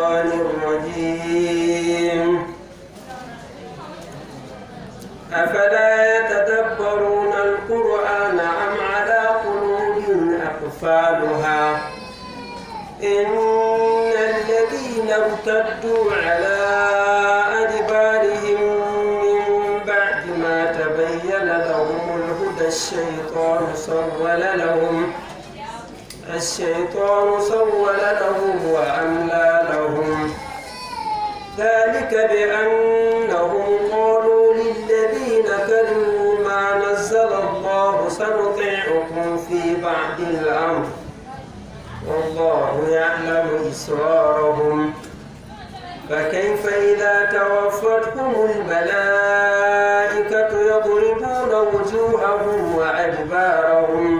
الشيطان الرجيم. أفلا يتدبرون القرآن أم على قلوب أقفالها؟ إن الذين ارتدوا على أدبارهم من بعد ما تبين لهم الهدى الشيطان سول لهم وأملى لهم. ذلك بأنهم قالوا للذين كرهوا ما نزل الله سنطيعكم في بعض الأمر والله يعلم إسرارهم. فكيف إذا توفتهم الملائكة يضربون وجوههم وأدبارهم؟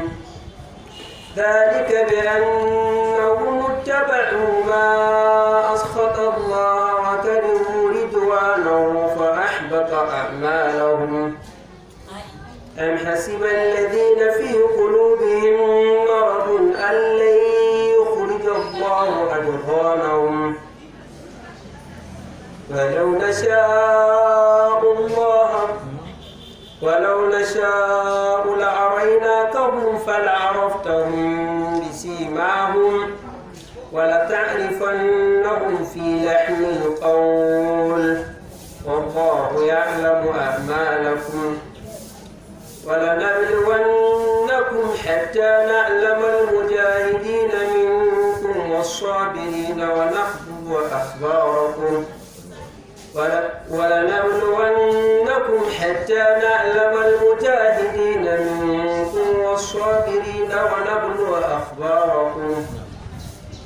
ذلك بأنهم اتبعوا ما أسخط الله وكرهوا رضوانه فأحبط أعمالهم. أم حسب الذين في قلوبهم مرض أن لن يخرج الله أضغانهم؟ ولو نشاء لأريناكهم فلعرفتهم بسيماهم ولتعرفنهم في لحن القول والله يعلم أعمالكم. ولنبلونكم حتى نعلم المجاهدين منكم والصابرين ونبلو أخباركم. ولنبلونكم حتى نعلم المجاهدين منكم والصابرين ونبلو أخباركم.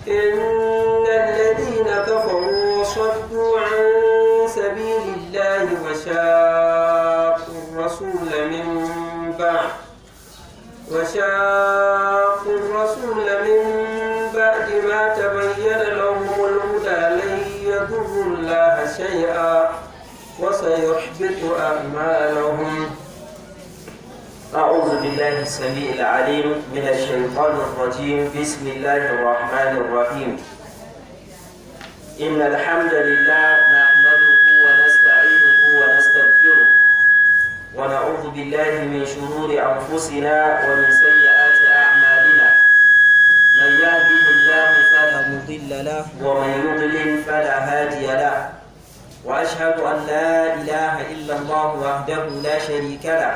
إن الذين كفروا وصدوا عن سبيل الله وشاقوا الرسول من بعد ما تبين لهم الهدى لن يضروا الله شيئا وسيحبط أعمالهم. أعوذ بالله السميع العليم من الشيطان الرجيم. بسم الله الرحمن الرحيم. إن الحمد لله نحمده ونستعينه ونستغفره ونعوذ بالله من شرور أنفسنا ومن سيئات أعمالنا. من يهده الله فلا مضل له ومن يضلل فلا هادي له. وأشهد أن لا إله إلا الله وحده لا شريك له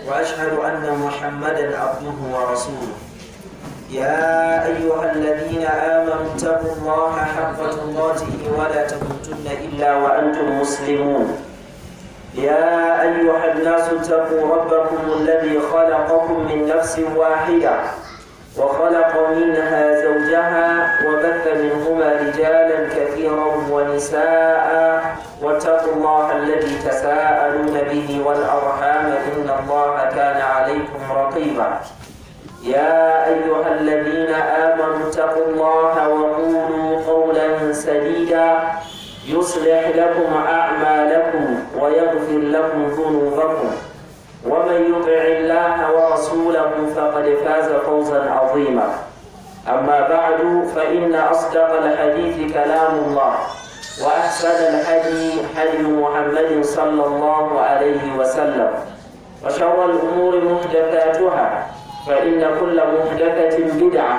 وأشهد أن محمدًا عبده ورسوله. يا أيها الذين آمنوا اتقوا الله حق تقاته ولا تموتن إلا وأنتم مسلمون. يا أيها الناس اتقوا ربكم الذي خلقكم من نفس واحدة وخلق منها زوجها وبث منهما رجالا كثيرا ونساء واتقوا الله الذي تساءلون به والأرحام إن الله كان عليكم رقيبا. يا أيها الذين آمنوا اتقوا الله وقولوا قولا سديدا يصلح لكم أعمالكم ويغفر لكم ذنوبكم ومن يطع الله ورسوله فقد فاز فوزا عظيما. أما بعد، فإن أصدق الحديث كلام الله وأحسن الهدي هدي محمد صلى الله عليه وسلم وشر الأمور محدثاتها فإن كل محدثة بدعة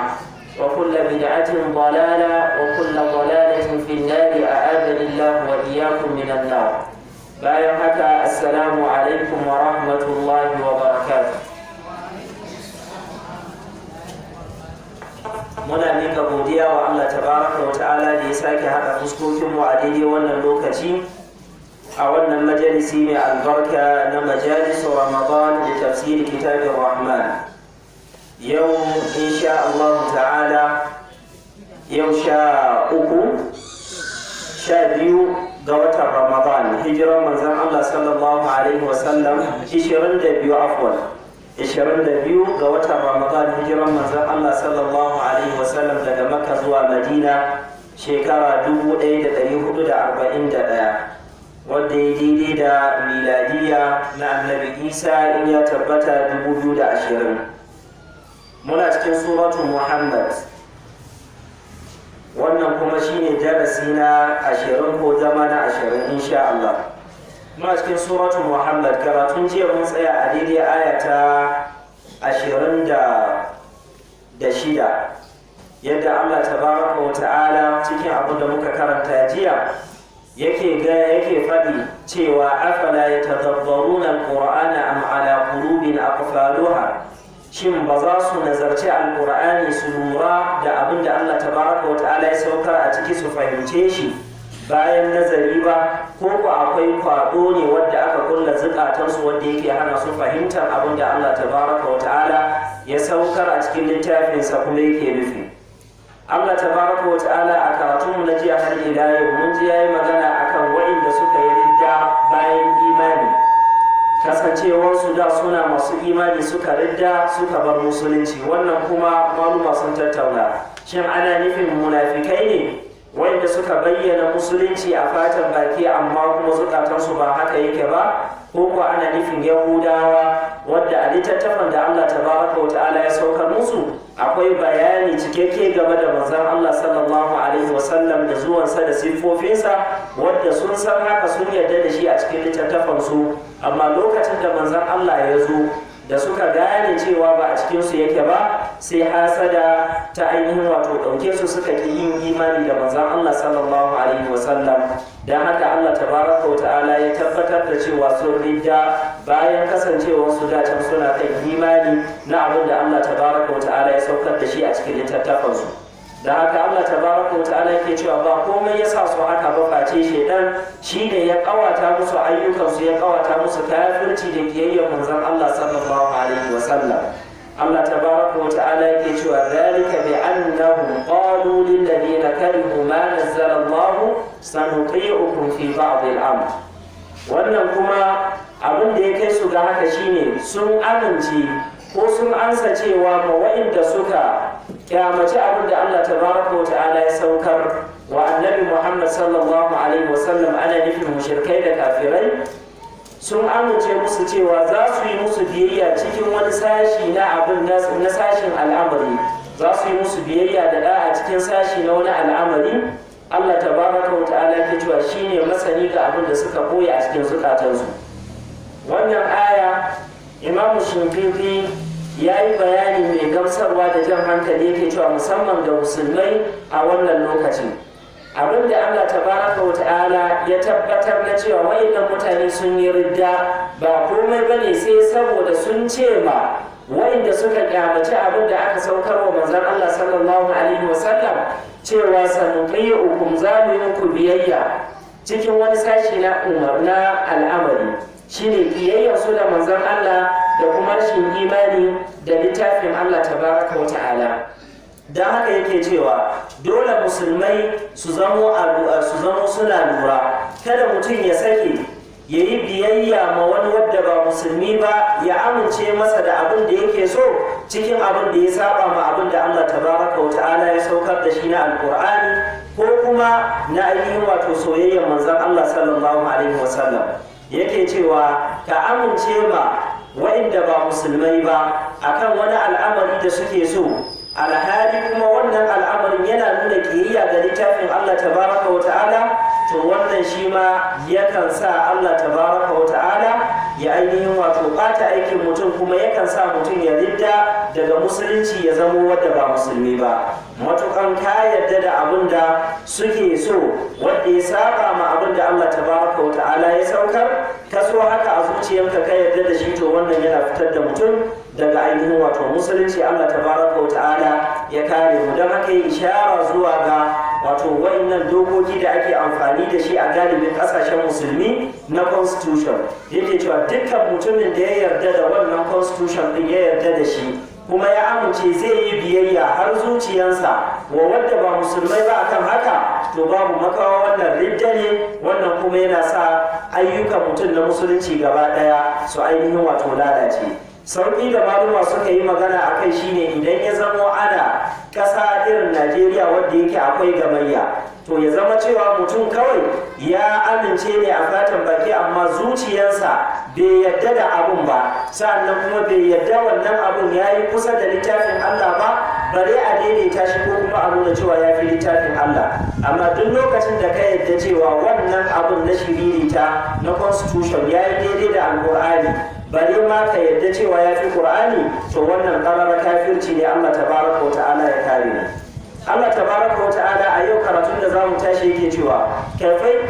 وكل بدعة ضلالة وكل ضلالة في النار، أعاذني الله وإياكم من النار. Bayan haka, assalamu alaikum wa rahmatullahi wa barakatuh. Muna mika godiya wa Allah tabaraka wa ta'ala da ya sake haɗa fuskokinmu a daidai wannan lokaci a wannan majalisi mai albarka na majalisu Ramadan da tafsiri kitabin Rahman. Yau insha Allah ta'ala, yau 13 12 ga watan Ramadan, hijiran manzon Allah sallallahu alaihi wasallam 22, afwan, 22 ga watan Ramadan, hijiran manzon Allah sallallahu alaihi wasallam daga Makka zuwa Madina shekara 1441, wanda ya daidai da miladiya na Annabi Isa in ya tabbata 2020. Muna cikin suratu Muhammad. Wannan kuma shine darasi na 20 ko zama na 20 insha Allah. Muna cikin suratu Muhammad. Karatun jiya mun tsaya a daidai aya ta 26, yadda Allah tabaraka wa ta'ala cikin abin da muka karanta jiya yake ga yake faɗi cewa afala yatadabbaruna alqur'ana am ala qulubin aqfaluha. Shin ba za su nazarci alqur'ani su lura da abin da Allah tabaraka wa ta'ala ya saukar a ciki su fahimce shi bayan nazari ba, ko ko akwai kwado ne wadda aka kulla zukatansu wadda yake hana su fahimtar abin da Allah tabaraka wa ta'ala ya saukar a cikin littafinsa kuma yake nufi? Allah tabaraka wa ta'ala a karatunmu na jiya har ila yau mun ji yayi magana akan wa'inda suka yi ridda bayan imani, kasancewarsu da suna masu imani suka ridda suka bar musulunci. Wannan kuma maluma sun tattauna, shin ana nufin munafikai ne wanda suka bayyana musulunci a fatan baki amma kuma zukatansu ba haka yake ba, ko kuwa ana nufin Yahudawa wadda a littattafan da Allah tabaraka wa ta'ala ya saukar musu akwai bayani cikakke game da manzon Allah sallallahu alaihi wasallam da zuwansa da siffofinsa, wadda sun san haka sun yarda da shi a cikin littattafan su, amma lokacin da manzon Allah ya zo da suka gane cewa ba a cikinsu yake ba, sai hasada ta ainihin wato ɗauke su suka ƙi yin imani da manzon Allah sallallahu alaihi wasallam. Don haka Allah tabaraka wa ta'ala ya tabbatar da cewa sun ridda bayan kasancewar su da can suna kan imani na abin da Allah tabaraka wa ta'ala ya saukar da shi a cikin littattafansu. Da haka Allah tabaraka wa ta'ala yake cewa ba komai ya sa su haka ba face shedan, shine ya kawata musu ayyukansu, ya kawata musu kafirci da kiyayyar manzon Allah sallallahu alaihi wa sallam. Allah tabaraka wa ta'ala yake cewa zalika bi annahum qalu lil ladina karihu ma nazzala Allah sanuti'ukum fi ba'd al-amr. Wannan kuma abin da ya kai su ga haka shine sun amince ko sun ansa cewa ma wa'inda suka kyamaci abin da Allah tabaraka wa ta'ala ya saukar wa annabi Muhammad sallallahu alaihi wasallam, ana nufin mushrikai da kafirai, sun amince musu cewa za su yi musu biyayya cikin wani sashi na abin na sashin al'amari, za su yi musu biyayya da da'a cikin sashi na wani al'amari. Allah tabaraka wa ta'ala yake cewa shine masani ga abin da suka koya a cikin zukatansu. Wannan aya Imamu Shinkiti ya yi bayani mai gamsarwa da jan hankali, yake cewa musamman ga musulmai a wannan lokacin, abin da Allah tabaraka wa ta'ala ya tabbatar na cewa wayannan mutane sun yi ridda ba komai bane sai saboda sun ce ma wayanda suka kyamaci abin da aka saukar wa manzon Allah sallallahu alaihi wasallam cewa sanuqi'ukum, za mu yi muku biyayya cikin wani sashi na umar na al'amari, shine kiyayyar su da manzon Allah da kuma rashin imani da littafin Allah tabaraka wa ta'ala. Don haka yake cewa dole musulmai su zamo suna lura, kada mutum ya sake ya yi biyayya ma wani wadda ba musulmi ba, ya amince masa da abin da yake so cikin abin da ya saba ma abin da Allah tabaraka wa ta'ala ya saukar da shi na alkur'ani ko kuma na ainihin wato soyayyar manzon Allah sallallahu alaihi wasallam. Yake cewa ka amince ma wa'inda ba musulmai ba akan wani al'amari da suke so, alhali kuma wannan al'amarin yana nuna kiyayya ga littafin Allah tabaraka wa ta'ala, to wannan shi ma yakan sa Allah tabaraka wa ta'ala ya ainihin wato ɓata aikin mutum, kuma yakan sa mutum ya ridda daga musulunci ya zamo wadda ba musulmi ba. Matukan ka yarda da abin da suke so wanda ya saba ma abin da Allah tabaraka wa ta'ala ya saukar, ka so haka a zuciyanka ka yarda da shi, to wannan yana fitar da mutum daga ainihin wato musulunci. Allah tabaraka wa ta'ala ya kare mu. Don haka yi ishara zuwa ga wato wa'annan dokoki da ake amfani da shi a galibin kasashen musulmi na constitution, yake cewa dukkan mutumin da ya yarda da wannan constitution din, ya yarda da shi kuma ya amince zai yi biyayya har zuciyansa wa wadda ba musulmai ba akan haka, to babu makawa wannan ridda ne. Wannan kuma yana sa ayyukan mutum na musulunci gaba daya su ainihin wato lalace. Sauƙi da maluma suka yi magana a kai shine idan ya zamo ana ƙasa irin Najeriya wadda yake akwai gamayya, to ya zama cewa mutum kawai ya amince ne a fatan baki amma zuciyarsa bai yadda da abun ba, sa'annan kuma bai yadda wannan abun ya yi kusa da littafin Allah ba, Bare a daidaita shi ko kuma a nuna cewa ya fi littafin Allah. Amma duk lokacin da ka yarda cewa wannan abun na shiririta na constitution ya yi daidai da Alƙur'ani, bare ma ka yarda cewa ya fi Ƙur'ani, to wannan ƙarar kafirci ne. Allah tabaraka wa ta'ala ya kare mu. Allah tabaraka wa ta'ala a yau karatun da zamu tashi yake cewa: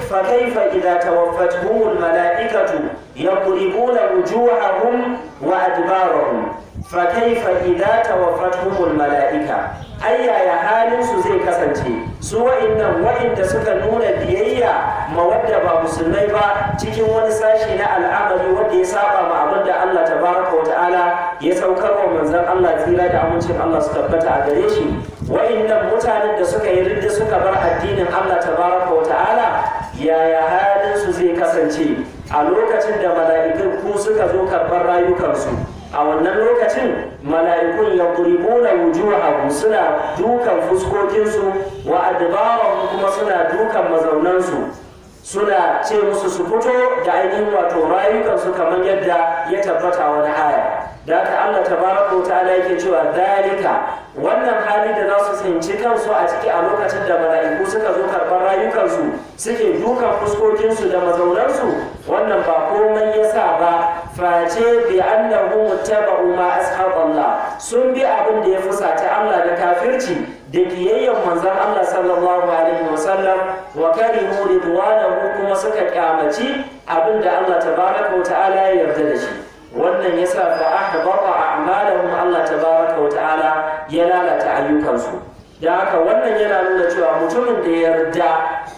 fa kaifa idza tawaffatuhumul mala'ikatu yadribuna wujuhahum wa adbarahum. Fa kaifa idza tawaffatuhumul mala'ika, ai yaya halin su zai kasance, su wa'innan wa'inda suka nuna biyayya ma wadda ba musulmai ba cikin wani sashi na al'amari wanda ya saba ma abin da Allah tabaraka wa ta'ala ya saukar wa manzon Allah, tsira da amincin Allah su tabbata a gare shi. Wa'innan mutanen da suka yi ridda suka bar addinin Allah tabaraka wa ta'ala, yaya halin su zai kasance a lokacin da mala'ikun ku suka zo karɓar rayukansu? A wannan lokacin mala'ikun yadribuna wujuhahum, suna dukan fuskokinsu, wa adbarahum, kuma suna dukan mazaunansu, suna ce musu su fito da ainihin wato rayukansu, kamar yadda ya tabbata wani aya. Da haka Allah tabaraka wa ta'ala yake cewa dalika, wannan hali da za su tsinci kansu a ciki a lokacin da mala'iku suka zo karɓar rayukansu, suke dukan fuskokinsu da mazaunansu, wannan ba komai ya sa ba face bi annahu muttaba'u ma ashab Allah, sun bi abin da ya fusata Allah da kafirci da kiyayyen manzon Allah sallallahu alaihi wasallam, wa karihu ridwanahu, kuma suka kyamaci abin da Allah tabaraka wa ta'ala ya yarda da shi. Wannan yasa fa ahbata a'malahum, Allah tabaraka wa ta'ala ya lalata ayyukansu. Da haka wannan yana nuna cewa mutumin da ya yarda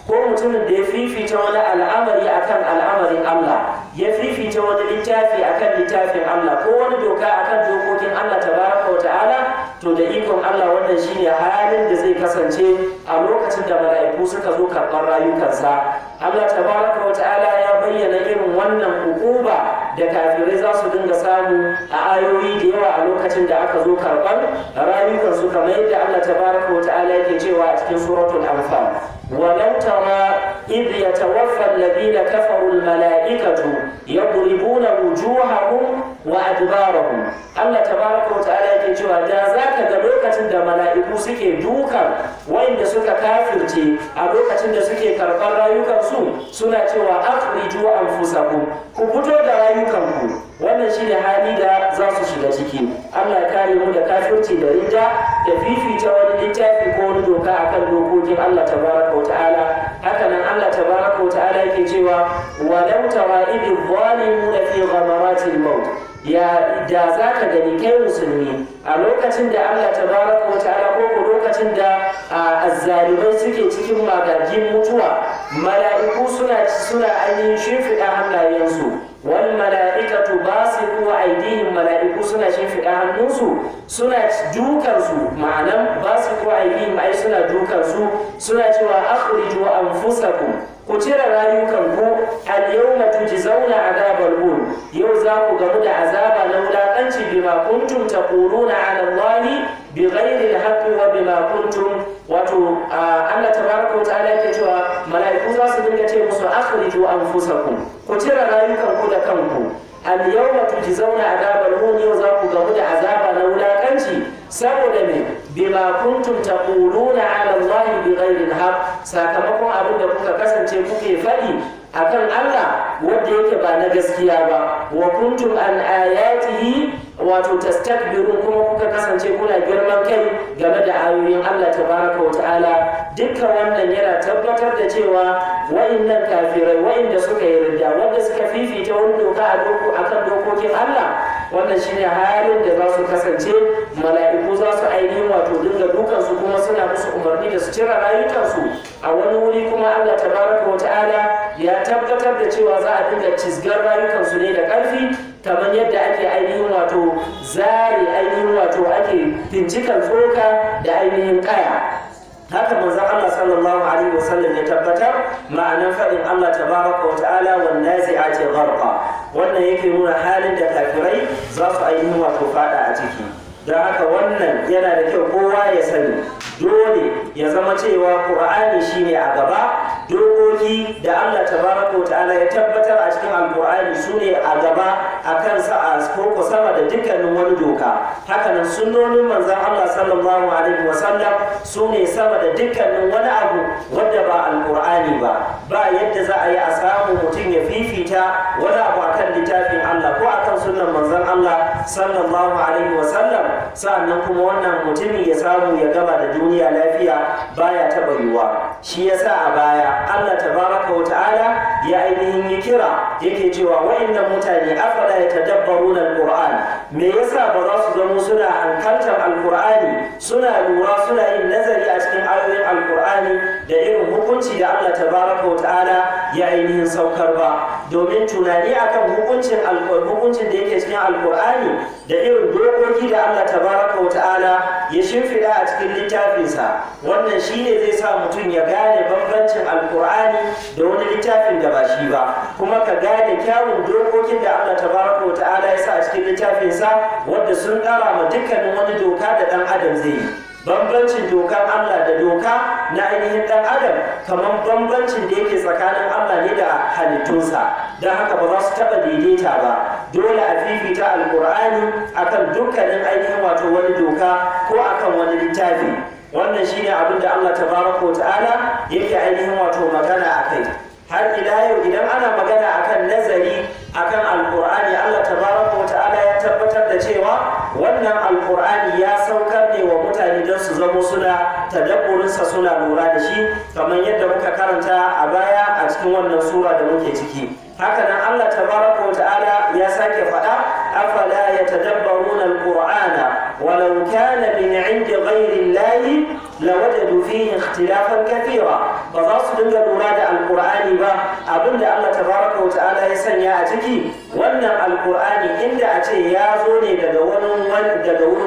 ko mutumin da ya fifita wani al'amari akan al'amarin Allah, ya fifita wani littafi akan littafin Allah, ko wani doka akan dokokin Allah tabaraka wa ta'ala, to da ikon Allah wannan shine halin da zai kasance a lokacin da mala'iku suka zo karɓar rayukansa. Allah tabaraka wa ta'ala ya bayyana irin wannan hukuba da kafirai za su dinga samu a ayoyi da yawa a lokacin da aka zo karɓar rayukansu, kamar yadda Allah tabaraka wa ta'ala yake cewa a cikin suratul Anfal: ولو ترى إذ يتوفى الذين كفروا الملائكة يضربون وجوههم وأدبارهم. Allah tabaraka wa ta'ala yake cewa da zaka ga lokacin da mala'iku suke dukan wanda suka kafirce a lokacin da suke karɓar rayukansu, suna cewa: akhriju anfusakum, ku fito da rayukanku. Wannan shine hali da za su shiga ciki. Allah ya kare mu da kafirci da ridda da fifita wani littafi ko wani doka akan dokokin Allah tabaraka wa ta'ala. Haka nan Allah tabaraka wa ta'ala yake cewa: walau tara idh zalimuna fi ghamaratil maut, ya da za ka gani kai musulmi a lokacin da Allah tabaraka wa ta'ala ko lokacin da azzalimai suke cikin magagin mutuwa, mala'iku suna ainihin shimfiɗa hannayensu. Wal mala'ikatu basitu aydihim, mala'iku suna shimfiɗa hannunsu suna dukansu. Ma'anan basitu aydihim ai suna dukansu, suna cewa: akhriju anfusakum, ku cire rayukanku. Al yawma tujzauna azabal hun, yau za ku gamu da azaba na wulakanci, bima kuntum taquluna ala Allahi bighairi al-haqqi wa bima kuntum. Wato Allah tabaraka wa ta'ala yake cewa mala'iku za su dinga ce musu: akhriju anfusakum, ku cire rayukanku da kanku. Al yawma tujzauna azabal hun, yau za ku gamu da azaba na wulakanci. Saboda me? Bima kuntum taquluna ala Allahi bighairi al-haqq, sakamakon abin da kuka kasance kuke faɗi akan Allah wanda yake ba na gaskiya ba. Wa kuntum an ayatihi wato tastakbirun, kuma kuka kasance kuna girman kai game da ayoyin Allah tabaraka wa ta'ala. Dukkan wannan yana tabbatar da cewa wa'innan kafirai, wa'inda suka yi ridda, wanda suka fifita wani doka a doko akan dokokin Allah, wannan shine halin da za su kasance. Mala'iku za su ainihin wato dinga dukansu, kuma suna musu umarni da su cire rayukansu. A wani wuri kuma Allah tabaraka wa ta'ala ya tabbatar da cewa za a dinga cizgar rayukansu ne da ƙarfi, kamar yadda ake ainihin wato zare, ainihin wato ake bincikan tsoka da ainihin kaya. Haka manzon Allah sallallahu alaihi wasallam ya tabbatar ma'anan faɗin Allah tabaraka wa ta'ala: wan nazi'ati gharqa. Wannan yake nuna halin da kafirai za su ainihin wato fada a ciki. Don haka wannan yana da kyau kowa ya sani, dole ya zama cewa Ƙur'ani shine a gaba, dokoki Dokoki da Allah tabaraka wa ta'ala ya tabbatar a cikin Alkur'ani su ne a gaba akan sa a koko sama da dukkanin wani doka. Hakanan sunnonin manzon Allah sallallahu alaihi wasallam su ne sama da dukkanin wani abu wanda ba Alkur'ani ba. Ba yadda za a yi a samu mutum ya fifita wani abu akan littafin Allah ko akan sunnan manzon Allah sallallahu alaihi wasallam, sa'annan kuma wannan mutumin ya samu ya gaba da duniya lafiya, baya taɓa yiwuwa. Shi yasa a baya Allah tabaraka wa ta'ala ya ainihin yi kira, yake cewa wa'annan mutane afala yatadabbaruna alquran, me yasa ba za su zamo suna hankaltar Alqur'ani, suna lura, suna yin nazari a cikin ayoyin Alqur'ani da irin hukunci da Allah tabaraka wa ta'ala ya ainihin saukar ba? Domin tunani akan hukuncin da yake cikin Alqur'ani da irin dokoki da Allah tabaraka wa ta'ala ya shimfiɗa a cikin littafinsa, wannan shine zai sa mutum ya gane bambancin Alkur'ani da wani littafin da ba shi ba, kuma ka gane kyawun dokokin da Allah tabaraka wa ta'ala ya sa a cikin littafinsa, wadda sun ƙara ma dukkanin wani doka da ɗan adam zai yi. Bambancin dokan Allah da doka na ainihin ɗan adam kamar bambancin da yake tsakanin Allah ne da halittunsa. Don haka ba za su taɓa daidaita ba. Dole a fifita Alkur'ani akan dukkanin ainihin wato wani doka ko akan wani littafi. Wannan shine abin da Allah tabaraka wa ta'ala yake ainihin wato magana akai. Har ila yau, idan ana magana akan nazari akan Alkur'ani, Allah tabaraka wa ta'ala ya tabbatar da cewa wannan Alkur'ani ya saukar ne wa mutane don su zamo suna tadabburinsa, suna lura da shi, kamar yadda muka karanta a baya a cikin wannan sura da muke ciki. Hakanan Allah tabaraka wa ta'ala ya sake faɗa: afala yatadabbaruna alqur'ana walau kana min 'indi ghayri llahi lawajadu fihi ikhtilafan kathira. Ba za su dinga lura da Alqur'ani ba, abinda Allah tabaraka wa ta'ala ya sanya a ciki wannan Alqur'ani, inda a ce ya zo ne daga wurin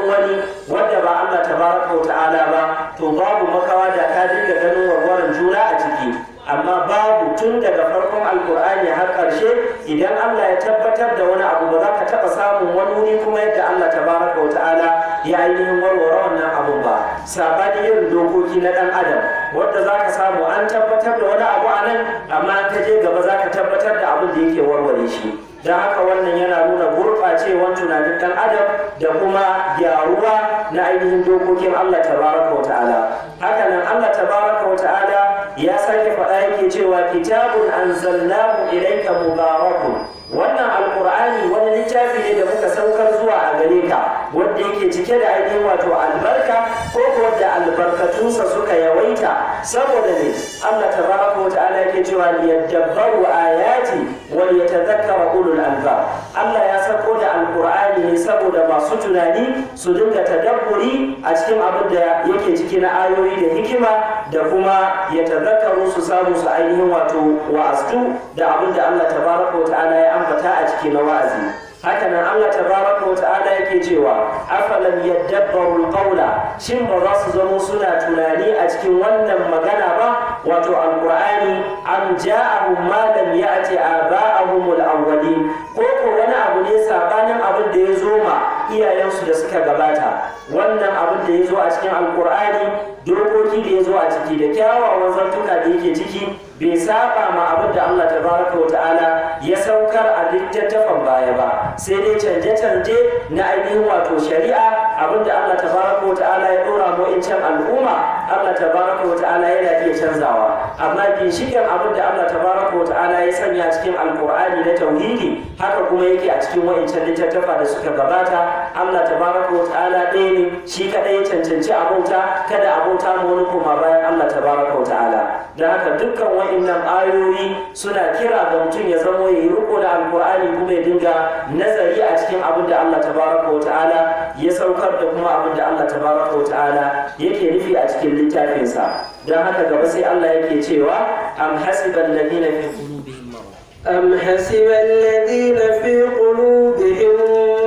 wani wanda ba Allah tabaraka wa ta'ala ba, to babu makawa da ka dinga ganin warwaran juna a ciki. Amma babu, tun daga farkon Alkur'ani har ƙarshe, idan Allah ya tabbatar da wani abu, ba za ka taɓa samun wani wuri kuma yadda Allah tabaraka wa ta'ala ya ainihin warware wannan abun ba, sabanin irin dokoki na ɗan adam wadda za ka samu an tabbatar da wani abu a nan, amma an ka je gaba za ka tabbatar da abin da yake warware shi. Don haka wannan yana nuna gurɓacewar tunanin ɗan adam da kuma gyaruwa na ainihin dokokin Allah tabaraka wa ta'ala. Hakanan Allah tabaraka wa ta'ala ya sake faɗa, yake cewa: kitabun anzalnahu ilayka mubarakun. Wannan Alkur'ani wani littafi ne da muka saukar zuwa a gare ka, wanda yake cike da ainihin wato albarka, ko kuwa da albarkatunsa suka yawaita. Saboda ne Allah tabaraka wa ta'ala yake cewa: liyadabbaru ayati wa liyatadhakkara ulul albab. Allah ya sako da Alkur'ani ne saboda masu tunani su dinga tadabburi a cikin abin da yake ciki na ayoyi da hikima, da kuma ya tazakkaru, su samu su ainihin wato wa'aztu da abin da Allah tabaraka wa ta'ala ya ambata a ciki na wa'azi. Hakanan Allah tabaraka wa ta'ala yake cewa: afalam yadabbaru alqawla, shin ba za su zamo suna tunani a cikin wannan magana ba, wato Alqur'ani? Am ja'ahum ma lam ya'ti aba'ahum alawwalin, ko wani abu ne sabanin abin da ya zo ma iyayensu da suka gabata? Wannan abin da ya zo a cikin Alqur'ani, dokoki da ya zo a ciki da kyawawan zantuka da yake ciki, bai saba ma abin da Allah tabaraka wa ta'ala ya saukar a littattafan baya ba, sai dai canje-canje na ainihin wato shari'a. Abin da Allah tabaraka wa ta'ala ya dora mu can al'umma, Allah tabaraka wa ta'ala yana iya canzawa, amma ginshiƙin abin da Allah tabaraka wa ta'ala ya sanya cikin Alkur'ani na tauhidi, haka kuma yake a cikin wa'incan littattafa da suka gabata. Allah tabaraka wa ta'ala ɗaya ne, shi kaɗai ya cancanci abauta, kada abauta ma wani koma bayan Allah tabaraka wa ta'ala. Don haka dukkan wa'innan ayoyi suna kira ga mutum ya zamo ya yi riko da Alkur'ani, kuma ya dinga nazari a cikin abin da Allah tabaraka wa ta'ala ya saukar da kuma abin da Allah tabaraka wa ta'ala yake nufi a cikin littafinsa. Don haka gaba sai Allah yake cewa: am hasiban ladina fi qulubihim marad. أم حسب الذين في قلوبهم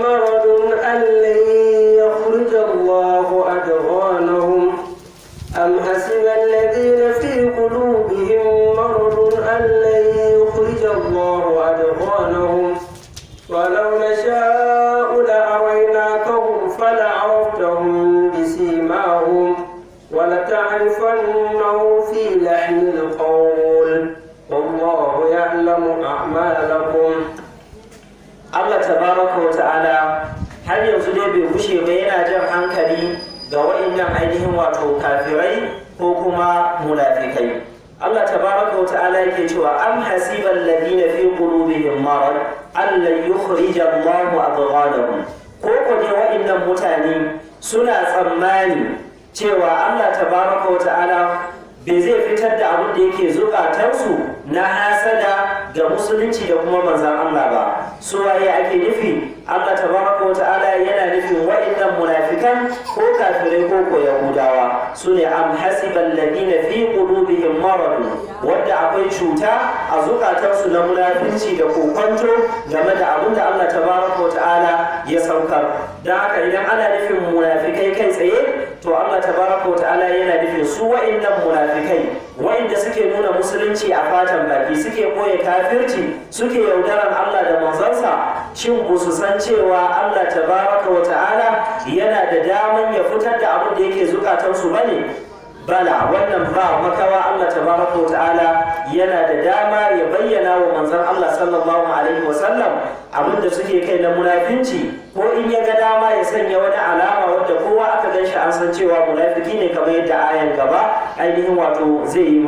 مرض أن لن يخرج الله أدغانهم؟ أم حسب الذين في قلوبهم مرض أن لن يخرج الله أدغانهم؟ ولو نشاء لأريناكهم فلعرفتهم بسيماهم ولتعرفنهم في لحن القول. tabaraka wa ta'ala yake cewa am hasibal ladina fi qulubihim marad an lan yukhrija Allahu adghanahum. Ko ko ne wa'annan mutane suna tsammani cewa Allah tabaraka wa ta'ala bai zai fitar da abin da yake zukatansu na hasada ga musulunci da kuma manzan Allah ba. Su waye ake nufi? Allah tabaraka wa ta'ala yana nufin wa'annan munafikan ko kafirai ko ko yahudawa. Su ne am hasibal ladina fi qulubihim marad, wanda akwai cuta a zukatansu na munafinci da kokonto game da abin da Allah tabaraka wa ta'ala ya saukar. Dan haka idan ana nufin munafikai kai tsaye, to Allah tabaraka wa ta'ala yana nufin su wa'annan munafikai wa'inda suke nuna musulunci a fatan baki, suke koya kafirci, suke yaudaran Allah da manzansa. Shin ba su san cewa Allah tabaraka wa ta'ala yana da daman ya fitar da abin da yake zukatansu bane? Bala, wannan ba makawa, Allah tabaraka wa ta'ala yana da dama ya bayyana wa manzon Allah sallallahu alaihi wa sallam abin da suke kai na munafinci, ko in ya ga dama ya sanya wani alama wanda kowa aka gan shi an san cewa munafiki ne, kamar yadda ayan gaba ainihin wato zai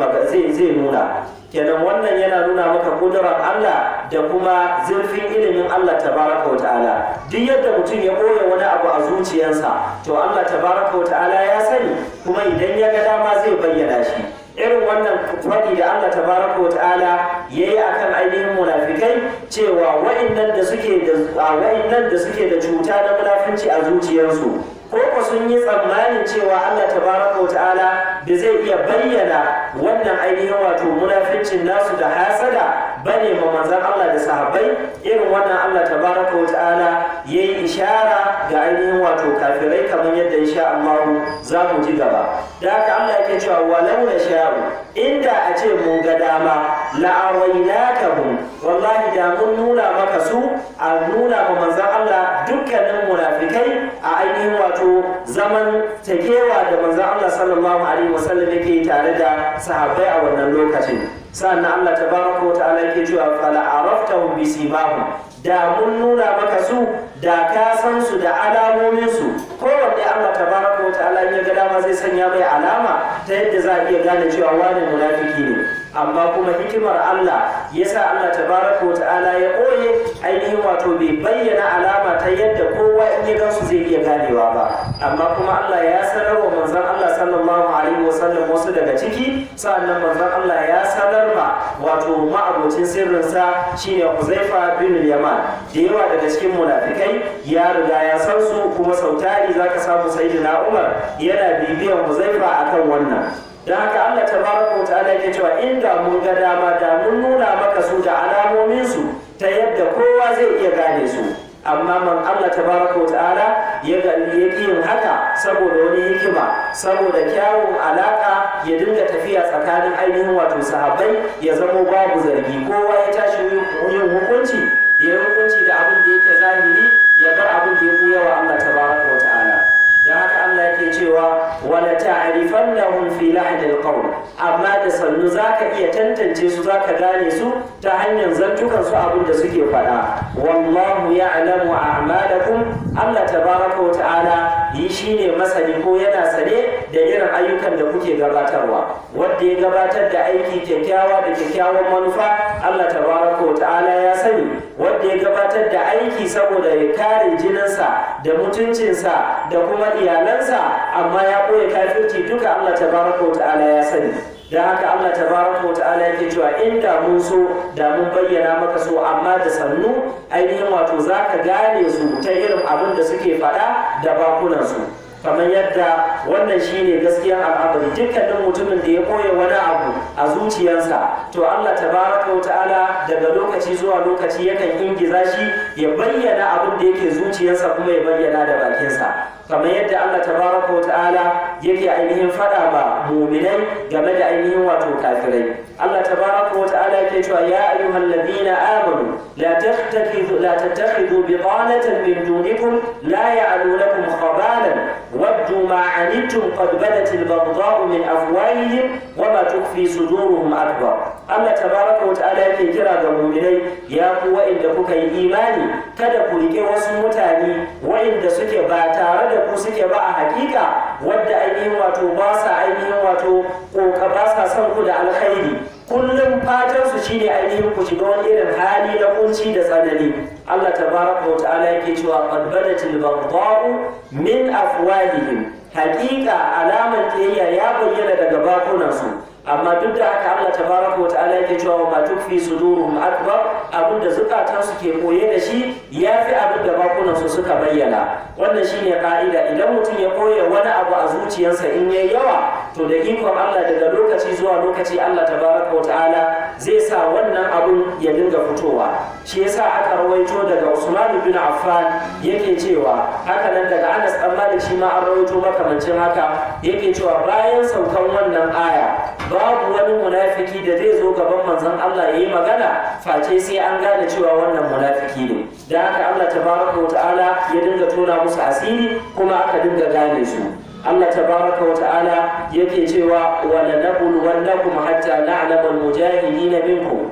zai nuna. Kenan wannan yana nuna maka kudurar Allah da kuma zurfin ilimin Allah tabaraka wa ta'ala. Duk yadda mutum ya ɓoye wani abu a zuciyarsa, to Allah tabaraka wa ta'ala ya sani, kuma idan ya ga dama zai bayyana shi. Irin wannan faɗi da Allah tabaraka wa ta'ala ya yi akan ainihin munafikai, cewa wa'innan da suke da cuta na munafinci a zuciyarsu, ko ko sun yi tsammanin cewa Allah tabaraka wa ta'ala da zai iya bayyana wannan ainihin wato munafincin nasu da hasada bane ma manzon Allah da sahabbai. Irin wannan Allah tabaraka wa ta'ala yayi ishara ga ainihin wato kafirai, kamar yadda insha Allah za mu ji gaba. Da haka Allah yake cewa walau na sha'u, inda a ce mun ga dama, la'awainakahum, wallahi da mun nuna maka su, a nuna ma manzon Allah dukkanin munafikai a ainihin wato zaman takewa da manzon Allah sallallahu alaihi wasallam yake tare da sahabbai a wannan lokacin. Sannan Allah tabaraka wa ta'ala yake cewa fala araftahum bisimahum, da mun nuna maka su, da ka san su da alamomin su. Kowanne Allah tabaraka wa ta'ala ya ga dama zai sanya mai alama ta yadda za a iya gane cewa wani munafiki ne. Amma kuma hikimar Allah yasa Allah tabaraka wa ta'ala ya ɓoye ainihin wato bai bayyana alama ta yadda kowa in ya gansu zai iya ganewa ba. Amma kuma Allah ya sanar wa manzon Allah sallallahu alaihi wasallam wasu daga ciki, sa'annan manzon Allah ya sanar ma wato ma'abocin sirrinsa shine Huzaifa bin Yaman. Da yawa daga cikin munafikai ya riga ya san su, kuma sautari zaka samu Sayyidina Umar yana bibiyan Huzaifa akan wannan. Don haka Allah tabaraka wa ta'ala yake cewa inda mun ga dama da mun nuna maka su da alamomin su ta yadda kowa zai iya gane su. Amma man Allah tabaraka wa ta'ala ya yin haka saboda wani hikima, saboda kyawun alaka ya dinga tafiya tsakanin ainihin wato sahabbai, ya zamo babu zargi. Kowa ya tashi yin hukunci, ya yi hukunci da abin da yake zahiri, ya bar abin da ya buya wa Allah tabaraka wa ta'ala. Don haka Allah yake cewa wala ta'rifannahum fi lahnil qawl, amma da sannu zaka iya tantance su, zaka gane su ta hanyar zantukan su abin da suke faɗa. Wallahu ya'lamu a'malakum, Allah tabaraka wa ta'ala yi shine masani ko yana sane da irin ayyukan da kuke gabatarwa. Wanda ya gabatar da aiki kyakkyawa da kyakkyawan manufa, Allah tabaraka wa ta'ala ya sani. Wanda ya gabatar da aiki saboda ya kare jininsa da mutuncinsa da kuma iyalansa, amma ya ɓoye kafirci, duka Allah tabaraka wa ta'ala ya sani. Don haka Allah tabaraka wa ta'ala yake cewa inda mun so da mun bayyana maka so, amma da sannu ainihin wato zaka gane su ta irin abin da suke faɗa da bakunansu. Kamar yadda wannan shine gaskiyar al'amari, dukkanin mutumin da ya koya wani abu a zuciyarsa, to Allah tabaraka wa ta'ala daga lokaci zuwa lokaci yakan ingiza shi ya bayyana abin da yake zuciyarsa kuma ya bayyana da bakinsa. Kamar yadda Allah tabaraka wa ta'ala yake ainihin faɗa ma muminai game da ainihin wato kafirai. Allah tabaraka wa ta'ala yake yake cewa ya ayyuhal ladina amanu la tattakhidhu la tattakhidhu bitanatan min dunikum la ya'lunakum khabalan waddu ma 'anittum qad badat al-baghdha'u min afwahihim wa ma tukhfi suduruhum akbar. Allah tabaraka wa ta'ala yake kira ga mu'minai, ya ku wa'inda kuka yi imani, kada ku rike wasu mutane wa'inda suke ba tare da ku suke ba a hakika, wadda ainihin wato ba sa ainihin wato koka ba sa son ku da alkhairi, kullum fatan su shine ainihin ku shiga wani irin hali na kunci da tsanani. Allah tabaraka wa ta'ala yake cewa qad badatil baghdha'u min afwahihim, hakika alaman kiyayya ya bayyana daga bakunansu. Amma duk da haka Allah tabaraka wa ta'ala yake cewa ma tukfi suduruhum akbar, abinda zukatansu ke koye da shi yafi abinda bakunansu suka bayyana. Wannan shine ka'ida, idan mutum ya koye wani abu a zuciyarsa in yayi yawa, to da ikon Allah daga lokaci zuwa lokaci Allah tabaraka wa ta'ala zai sa wannan abun ya dinga fitowa. Shi yasa aka rawaito daga Usman bin Affan yake cewa, haka nan daga Anas dan Malik shi ma an rawaito makamancin haka, yake cewa bayan saukan wannan aya babu wani munafiki da zai zo gaban manzon Allah yayi magana face sai an gane cewa wannan munafiki ne. Da haka Allah tabaraka wa ta'ala ya dinga tona musu asiri kuma aka dinga gane su. Allah tabaraka wa ta'ala yake cewa wa lanabluwannakum hatta na'lama al-mujahidina minkum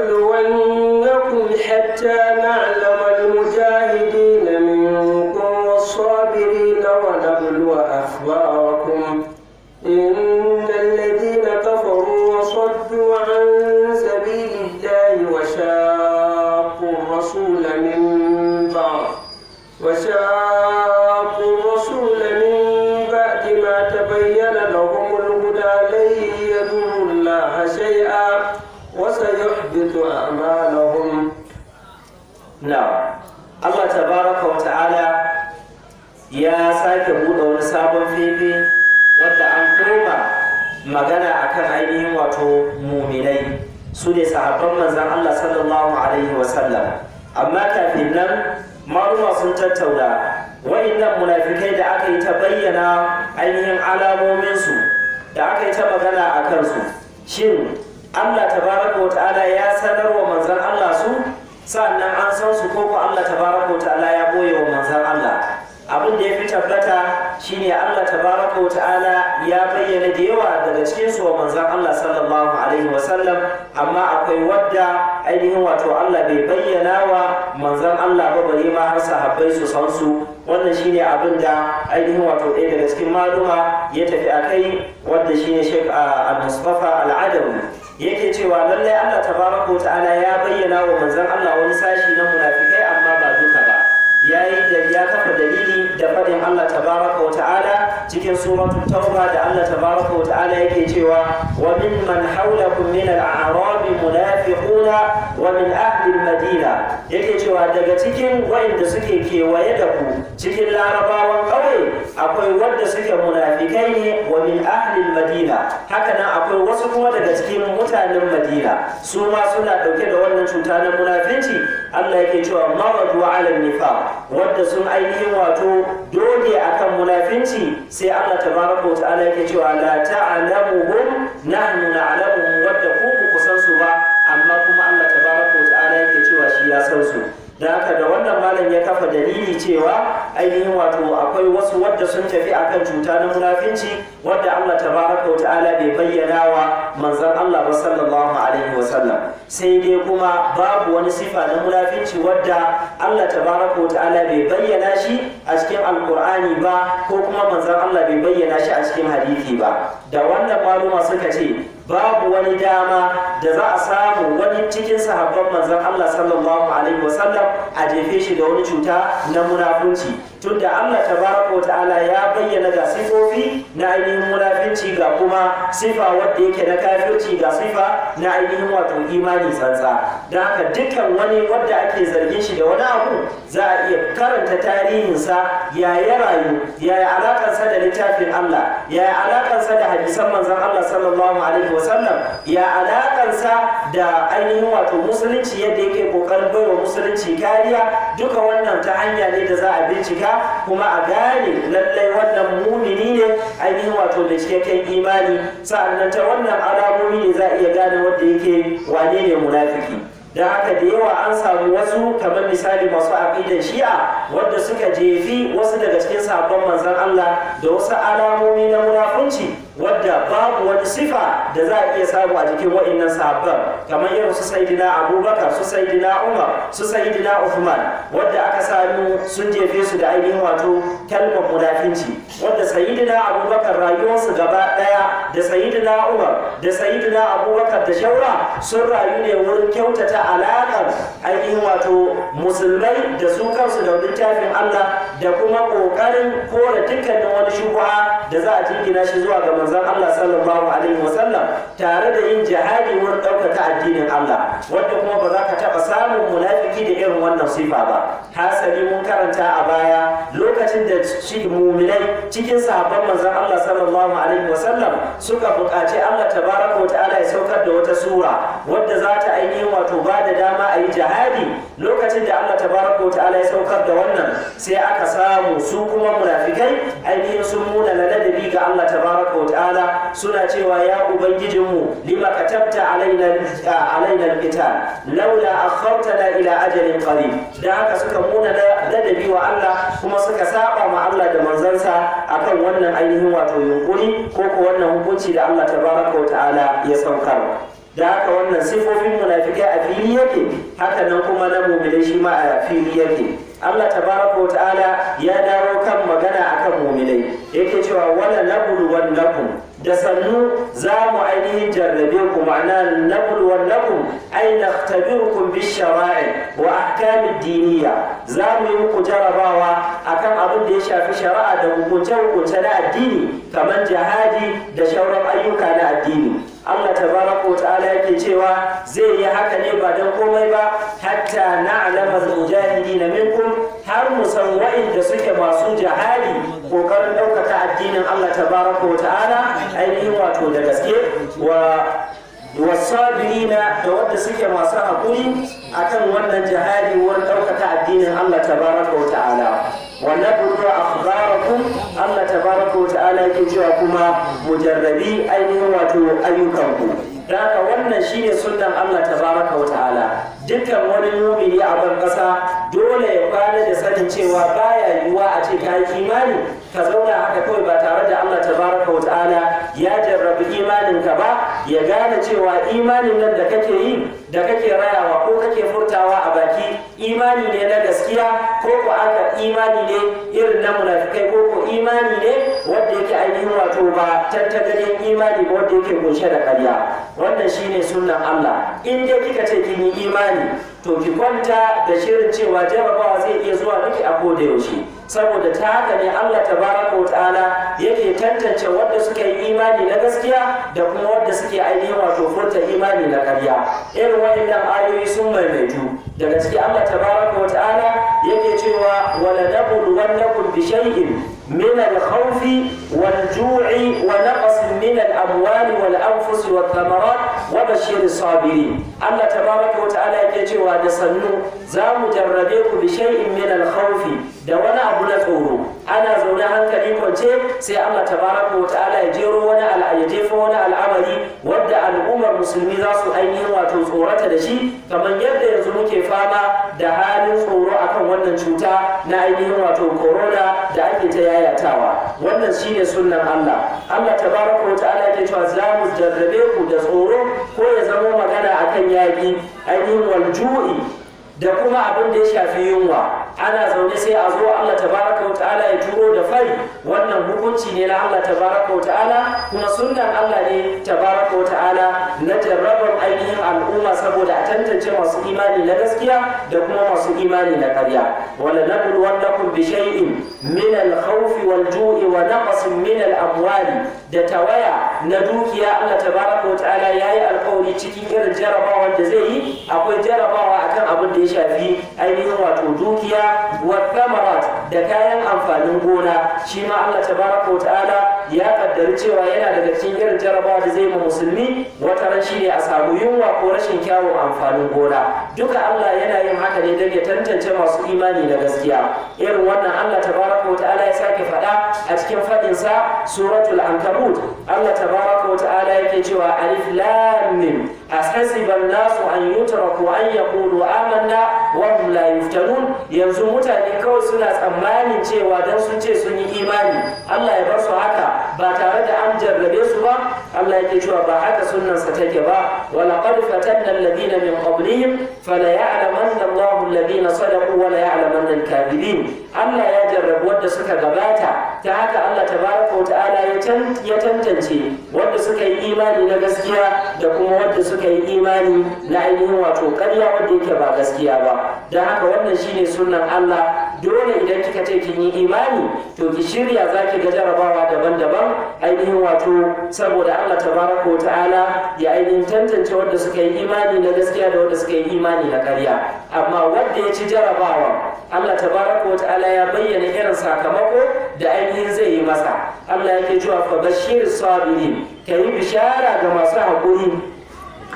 ولنبلونكم حتى نعلم المجاهدين منكم والصابرين ونبلو أخباركم إن الذين كفروا وصدوا عن سبيل الله وشاقوا الرسول من بعد ما تبين لهم الهدى لن يضروا الله شيئا وسيحبط أعمالهم. نعم، الله تبارك وتعالى ya sake buɗe wani sabon fefe wadda an koma magana akan ainihin wato muminai, su ne sahabban manzan Allah sallallahu alaihi wasallam. Amma kafin nan maluma sun tattauna wa'innan munafikai da aka yi ta bayyana ainihin alamominsu da aka yi ta magana a kansu, shin Allah tabaraka wa ta'ala ya sanar wa manzan Allah su, sannan an san su, ko Allah tabaraka wa ta'ala ya boye wa manzan Allah? Abin da ya fi tabbata shine Allah tabaraka wa ta'ala ya bayyana da yawa daga cikin su wa manzan Allah sallallahu alaihi wasallam, amma akwai wadda ainihin wato Allah bai bayyana wa manzan Allah ba bare ma har sahabbai su san su. Wannan shine abin da ainihin wato ɗaya daga cikin maluma ya tafi a kai, wanda shine Sheikh Al-Mustafa Al-Adawi yake cewa lallai Allah tabaraka wa ta'ala ya bayyana wa manzan Allah wani sashi na munafikai amma ba duka ba. Ya kafa dalili da faɗin Allah tabaraka wa ta'ala cikin suratul tauba da Allah tabaraka wa ta'ala yake cewa wa mimman hawlakum min al-a'rab munafiquna wa min ahli al-madina, yake cewa daga cikin waɗanda suke kewaye da ku cikin larabawan ƙauye akwai wanda suke munafikai ne, wa min ahli al-madina, haka nan akwai wasu kuma daga cikin mutanen Madina su ma suna ɗauke da wannan cuta na munafinci. Allah yake cewa maradu ala nifaq, wadda sun ainihin wato doge akan munafinci. Sai Allah tabaraka wa ta'ala yake cewa la ta'lamuhum nahnu na'lamuhum, wadda ku ku san su ba, amma kuma Allah tabaraka wa ta'ala yake cewa shi ya san su. Da haka da wannan malam ya kafa dalili cewa ainihin wato akwai wasu wadda sun tafi akan cuta na munafinci wadda Allah tabaraka wa ta'ala bai bayyana wa manzon Allah ba sallallahu alaihi wa sallam. Sai dai kuma babu wani sifa na munafinci wadda Allah tabaraka wa ta'ala bai bayyana shi a cikin alkur'ani ba, ko kuma manzon Allah bai bayyana shi a cikin hadisi ba. Da wannan maluma suka ce babu wani dama da za a samu wani cikin sahabban manzon Allah sallallahu alaihi wasallam a jefe shi da wani cuta na munafunci, tunda Allah tabaraka wa ta'ala ya bayyana ga sifofi na ainihin munafinci, ga kuma sifa wadda yake na kafirci, ga sifa na ainihin wato imani tsantsa. Don haka dukkan wani wadda ake zargin shi da wani abu za a iya karanta tarihinsa, ya ya rayu, ya ya alakansa da littafin Allah, ya ya alakansa da hadisan manzon Allah sallallahu alaihi wasallam, Ya alakansa da ainihin wato musulunci, yadda yake kokarin baiwa musulunci kariya? Duka wannan ta hanya ne da za a bincika kuma a gane lallai wannan mumini ne, ainihin wato da cikakken imani. Sa'annan ta wannan alamomi ne za a iya gane wanda yake wane ne munafiki. Da haka da yawa an samu wasu, kamar misali masu aƙidan Shi'a, wadda suka jefi wasu daga cikin sahabban manzon Allah da wasu alamomi na munafunci, wadda babu wani sifa da za a iya samu a jikin wa'innan sahabban, kamar irin su Sayyidina Abubakar, su Sayyidina Umar, su Sayyidina Uthman, wadda aka samu sun jefe su da ainihin wato kalmar munafinci, wadda Sayyidina Abubakar rayuwarsu gaba daya, da Sayyidina Umar da Sayyidina Abubakar da shaura, sun rayu ne wurin kyautata alaƙar ainihin wato musulmai da su kansu da littafin Allah, da kuma ƙoƙarin kore dukkanin wani shubuha da za a jingina shi zuwa ga manzon Allah sallallahu alaihi wasallam, tare da yin jihadi wurin ɗaukaka addinin Allah, wanda kuma ba za ka taɓa samun munafiki da irin wannan sifa ba. Hasali mun karanta a baya, lokacin da shi muminai cikin sahabban manzon Allah sallallahu alaihi wasallam suka buƙaci Allah tabaraka wa ta'ala ya saukar da wata sura wadda za ta ainihin wato ba da dama a yi jihadi, lokacin da Allah tabaraka wa ta'ala ya saukar da wannan, sai aka samu su kuma munafikai ainihin sun muna ladabi ga Allah tabaraka wa ta'ala, suna cewa: "Ya ubangijinmu, lima katabta alaina alqital laula akhartana ila ajalin qarib?" Da haka suka muna ladabi wa Allah, kuma suka saba ma Allah da manzansa akan wannan ainihin wato yunkuri ko wannan hukunci da Allah tabaraka wa ta'ala ya saukar. Da haka wannan sifofin munafikai a fili yake, haka nan kuma na muminai shi ma a fili yake. Allah tabaraka wa ta'ala ya dawo kan magana akan muminai, yake cewa: "Wala nabluwannakum", da sannu za mu ainihin jarrabe ku. Ma'ana nabluwannakum ay nakhtabirukum bish-shara'i wa ahkamid diniya. Za mu yi muku jarabawa akan abin da ya shafi shari'a da hukunce-hukunce na addini, kamar jihadi da shauran ayyuka na addini. Allah tabaraka wa ta'ala yake cewa zai yi haka ne ba don komai ba, hatta na'lama al-mujahidin minkum, har mu san wa'inda suke masu jihadi, kokarin ɗaukaka addinin Allah tabaraka wa ta'ala ainihin wato da gaske, wa wasabirina, da wadda suke masu haƙuri akan wannan jihadi wurin ɗaukaka addinin Allah tabaraka wa ta'ala. Wa nablu akhbarakum, Allah tabaraka wa ta'ala yake cewa kuma mujarrabi ainihin wato ayyukanku. Da haka wannan shine sunnan Allah tabaraka wa ta'ala. Dukkan wani mumini a ban ƙasa dole ya kwana da sanin cewa baya yiwuwa a ce ka yi imani ka zauna haka kawai ba tare da Allah tabaraka wa ta'ala ya jarrabi imaninka ba, ya gane cewa imanin nan da kake yi, da kake rayawa ko kake furtawa a baki, imani ne na gaskiya ko ko aka imani ne irin na munafikai, ko ko imani ne wanda yake ainihin wato ba tantagarin imani ba, wanda yake kunshe da ƙarya. Wannan shine sunnan Allah. In dai kika ce kin yi imani, to ki kwanta da shirin cewa jarabawa zai iya zuwa miki a koda yaushe, saboda ta haka ne Allah tabaraka wa ta'ala yake tantance wanda suka yi imani na gaskiya da kuma wanda suke ainihin wato furta imani na ƙarya. Irin waɗannan ayoyi sun maimaitu. Daga ciki Allah tabaraka wa ta'ala yake cewa: "Wala nabluwannakum bi shay'in min al-khawfi wal-ju'i wa naqsin min al-amwali wal-anfusi wath-thamarat wa bashir as-sabirin." Allah tabaraka wa ta'ala yake cewa da sannu za mu jarrabe ku bi shay'in min al-khawfi, da wani abu na tsoro. Ana zaune hankali kwance, sai Allah tabaraka wa ta'ala ya jero wani ya jefa wani al'amari wadda al'ummar musulmi za su ainihin wato tsorata da shi, kamar yadda yanzu muke fama da halin tsoro akan wannan cuta na ainihin wato corona da ake ta yayatawa. Wannan shine sunnan Allah. Allah tabaraka wa ta'ala yake cewa za mu jarrabe ku da tsoro, ko ya zama magana akan yaƙi ainihin, walju'i, da kuma abin da ya shafi yunwa. Ana zaune sai a zo Allah tabaraka wa ta'ala ya turo da fari. Wannan hukunci ne na Allah tabaraka wa ta'ala, kuma sunnan Allah ne tabaraka wa ta'ala na jarrabar ainihin al'umma, saboda a tantance masu imani na gaskiya da kuma masu imani na ƙarya. "Wala nabluwannakum bi shay'in min al-khawfi wal ju'i wa naqsin min al-amwali", da tawaya na dukiya. Allah tabaraka wa ta'ala yayi alƙawari cikin irin jarabawar da zai yi, akwai jarabawa akan abin da ya shafi ainihin wato dukiya, wa thamarat. da kayan amfanin gona. Shi ma Allah tabaraka wa ta'ala ya kaddari cewa yana daga cikin irin jarabawa da zai ma musulmi wata ran shine a samu yunwa ko rashin kyawun amfanin gona. Duka Allah yana yin haka ne don ya tantance masu imani na gaskiya. Irin wannan Allah tabaraka wa ta'ala ya sake faɗa a cikin faɗinsa suratul ankabut. Allah tabaraka wa ta'ala yake cewa alif lam mim ahasiban nasu an yutraku an yaqulu amanna wa hum la yuftanun. Yanzu mutane kawai suna tsammanin cewa dan sun ce sun yi imani Allah ya bar su haka ba tare da an jarrabe su ba. Allah yake cewa ba haka sunnansa take ba. Wa laqad fatanna alladhina min qablihim fala ya'lamanna Allahu alladhina sadaqu wa la ya'lamanna al-kadhibin. Allah ya jarrabu wanda suka gabata, ta haka Allah tabaraka wa ta'ala ya tantance wanda suka yi imani na gaskiya da kuma wanda suka yi imani na ainihin wato ƙarya wanda yake ba gaskiya ba. Don haka wannan shine sunnan Allah. Dole idan kika ce kin yi imani to ki shirya zaki ga jarabawa daban-daban ainihin wato, saboda Allah tabaraka wa ta'ala ya ainihin tantance wanda suka yi imani na gaskiya da wanda suka yi imani na ƙarya. Amma wanda ya ci jarabawa Allah tabaraka wa ta'ala ya bayyana irin sakamako da ainihin zai yi masa. Allah yake cewa fa bashir sabirin, kayi bishara ga masu haƙuri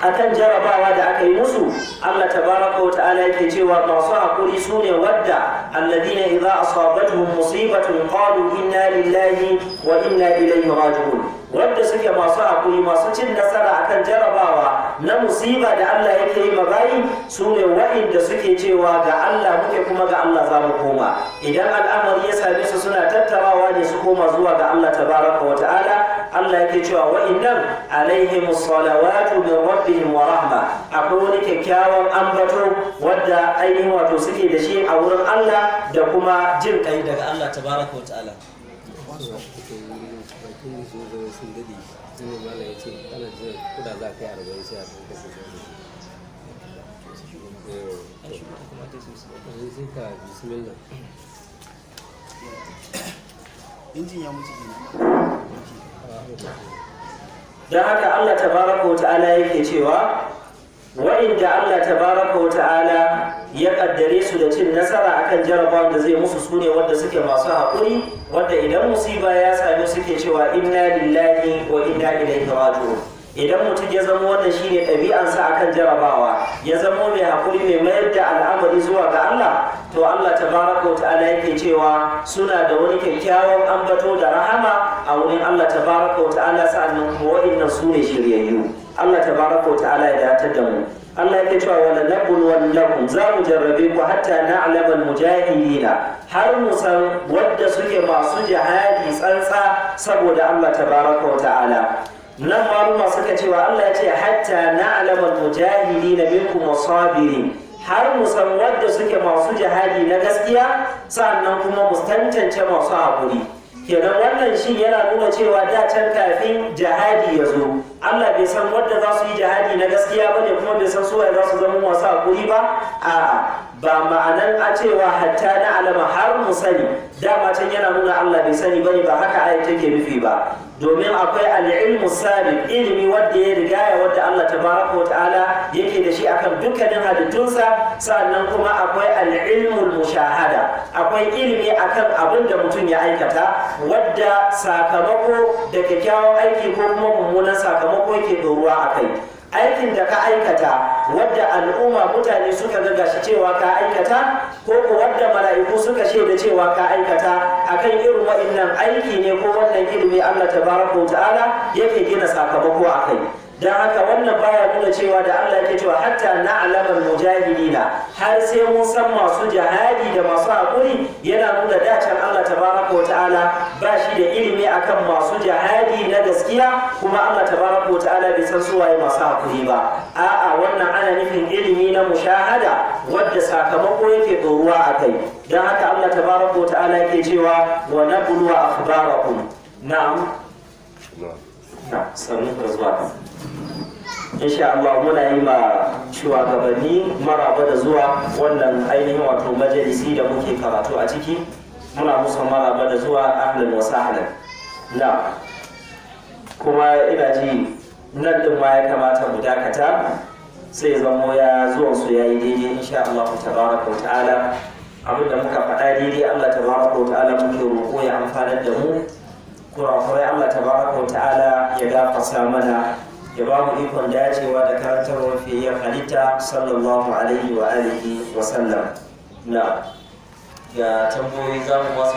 akan jarabawa da aka yi musu. Allah tabaraka wa ta'ala yake cewa masu haƙuri su ne wadda alladhina idza asabatuhum musibatun qalu inna lillahi wa inna ilaihi raji'un. Wadda suke masu haƙuri, masu cin nasara akan jarabawa na musiba da Allah yake yi mabayi, su ne wa'inda suke cewa ga Allah muke kuma ga Allah za mu koma. Idan al'amari ya same su suna tattarawa ne su koma zuwa ga Allah tabaraka wa ta'ala. Allah yake cewa wa'innan alaihimus salawatu min rabbihim wa rahma, akwai wani kyakkyawan ambato wadda ainihin wato suke da shi a wurin Allah da kuma jin kai daga Allah tabaraka wa ta'ala. Injin ya mutu kenan. Don haka Allah tabaraka wa ta'ala yake cewa wa'inda Allah tabaraka wa ta'ala ya kaddare su da cin nasara akan jarabawan da zai musu sune wanda suke masu haƙuri, wanda idan musiba ya same suke cewa inna lillahi wa inna ilaihi raji'un. Idan mutum ya zama wannan shine ɗabi'ansa akan jarabawa, ya zama mai haƙuri, mai mayar da al'amari zuwa ga Allah, to Allah tabaraka wa ta'ala yake cewa suna da wani kyakkyawan ambato da rahama a wurin Allah tabaraka wa ta'ala. Sa'annan kuma wa'innan su ne shiryayyu. Allah tabaraka wa ta'ala ya datar da mu. Allah yake cewa wala nabluwannakum, za mu jarrabe ku hatta na'lamal mujahidina, har mu san wadda suke masu jihadi tsantsa saboda Allah tabaraka wa ta'ala. Nan maluma suka cewa Allah ya ce hatta na'lamal mujahidina minkum wasabirin, har mu san wadda suke masu jihadi na gaskiya, sannan kuma mu tantance masu haƙuri. Kenan wannan shi yana nuna cewa da can kafin jihadi ya zo Allah bai san wadda za su yi jihadi na gaskiya ba ne, kuma bai san suwaye za su zama masu haƙuri ba. A'a, ba ma'anan a cewa hatta na alama har mu sani, dama can yana nuna Allah bai sani bane, ba haka ayat take nufi ba. Domin akwai al'ilmu sabiq, ilimi wanda ya rigaya wanda Allah tabaraka wa ta'ala yake da shi akan dukkanin halittunsa. Sannan kuma akwai al'ilmul mushahada, akwai ilimi akan abin da mutum ya aikata wadda sakamako da kyakkyawan aiki ko kuma mummunan sakamako yake ɗoruwa a kai. Aikin da ka aikata wadda al'umma mutane suka ga gashi cewa ka aikata, ko ko wadda mala'iku suka shaida cewa ka aikata, akan irin wa'innan aiki ne ko wannan ilimi Allah tabaraka wa ta'ala yake gina sakamako akai. Don haka wannan baya nuna cewa da Allah yake cewa hatta na'lamal mujahidina, har sai mun san masu jihadi da masu haƙuri, yana nuna dacen Allah tabaraka wa ta'ala ba shi da ilimi akan masu jihadi na gaskiya, kuma Allah tabaraka wa ta'ala bai san su waye masu haƙuri ba. A'a, wannan ana nufin ilimi na mushahada wadda sakamako yake ɗoruwa a kai. Don haka Allah tabaraka wa ta'ala yake cewa wa nabluwa akhbarakum. Na'am. Na'am, sannu da zuwa. Insha Allah muna yi ma shugabanni maraba da zuwa wannan ainihin wato majalisi da muke karatu a ciki. Muna musu maraba da zuwa, ahlan wa sahlan. Na kuma ina ji nan din ma ya kamata mu dakata, sai zamo ya zuwan su yayi daidai insha Allah tabaraka wa ta'ala. Abin da muka faɗa daidai, Allah tabaraka wa ta'ala muke roƙo ya amfanar da mu. Kurakurai, Allah tabaraka wa ta'ala ya gafarta mana, ya ba mu ikon dacewa da karantarwar fiyayyar halitta, sallallahu alaihi wa alihi wa sallam. Na ga tambayoyi, za mu ba su.